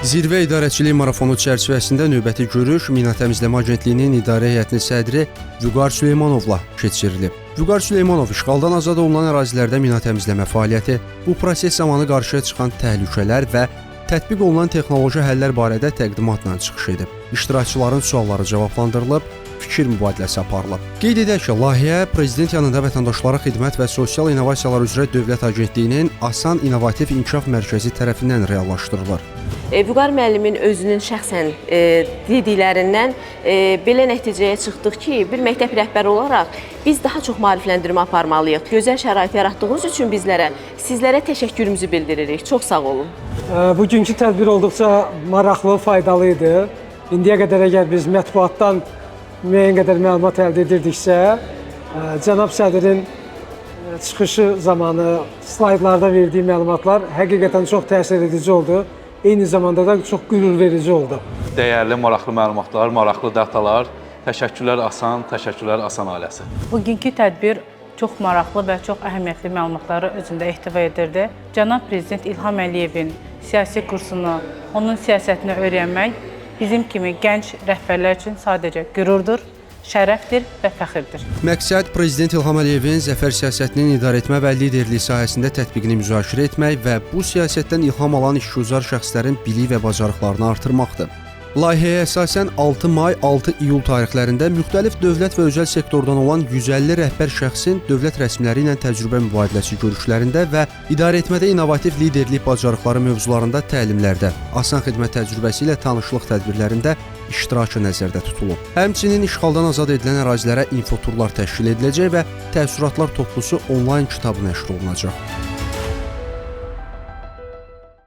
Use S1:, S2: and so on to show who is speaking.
S1: Zirvə idarəçilik marafonu çərçivəsində növbəti görüş Mina Təmizləmə Agentliyinin idarə heyətinin sədri Vüqar Süleymanovla keçirilib. Vüqar Süleymanov işğaldan azad olunan ərazilərdə mina təmizləmə fəaliyyəti, bu proses zamanı qarşıya çıxan təhlükələr və tətbiq olunan texnoloji həllər barədə təqdimatla çıxış edib. İştirakçıların sualları cavablandırılıb, fikir mübadiləsi aparılıb. Qeyd edək ki, layihə Prezident yanında Vətəndaşlara Xidmət və Sosial İnnovasiyalar üzrə Dövlət Agentliyinin Asan İnnovativ İnkişaf Mərkəzi tərəfindən reallaşdırılır.
S2: Vüqar müəllimin özünün şəxsən dediklərindən belə nəticəyə çıxdıq ki, bir məktəb rəhbəri olaraq biz daha çox maarifləndirmə aparmalıyıq. Gözəl şərait yaratdığınız üçün bizlərə, sizlərə təşəkkürümüzü bildiririk. Çox sağ olun.
S3: Bugünkü tədbir olduqca maraqlı, faydalı idi. İndiyə qədər əgər biz mətbuatdan müəyyən qədər məlumat əldə edirdiksə, cənab sədrin çıxışı zamanı slaydlarda verdiyi məlumatlar həqiqətən çox təsir edici oldu. Eyni zamanda da çox qürur verici oldu.
S4: Dəyərli, maraqlı məlumatlar, maraqlı datalar. Təşəkkürlər Asan, təşəkkürlər Asan ailəsi.
S5: Bugünkü tədbir çox maraqlı və çox əhəmiyyətli məlumatları özündə ehtiva edirdi. Cənab Prezident İlham Əliyevin siyasi kursunu, onun siyasətini öyrənmək bizim kimi gənc rəhbərlər üçün sadəcə qürurdur, şərəfdir və fəxirdir.
S1: Məqsəd Prezident İlham Əliyevin zəfər siyasətinin idarəetmə və liderlik sahəsində tətbiqini müzakirə etmək və bu siyasətdən ilham alan işgüzar şəxslərin bilik və bacarıqlarını artırmaqdır. Layihəyə əsasən 6 may, 6 iyul tarixlərində müxtəlif dövlət və özəl sektordan olan 150 rəhbər şəxsin dövlət rəsmiləri ilə təcrübə mübadiləsi görüşlərində və idarəetmədə innovativ liderlik bacarıqları mövzularında təlimlərdə, asan xidmət təcrübəsi ilə tanışlıq tədbirlərində iştirakı nəzərdə tutulub. Həmçinin işğaldan azad edilən ərazilərə infoturlar təşkil ediləcək və təəssüratlar toplusu onlayn kitabı nəşr olunacaq.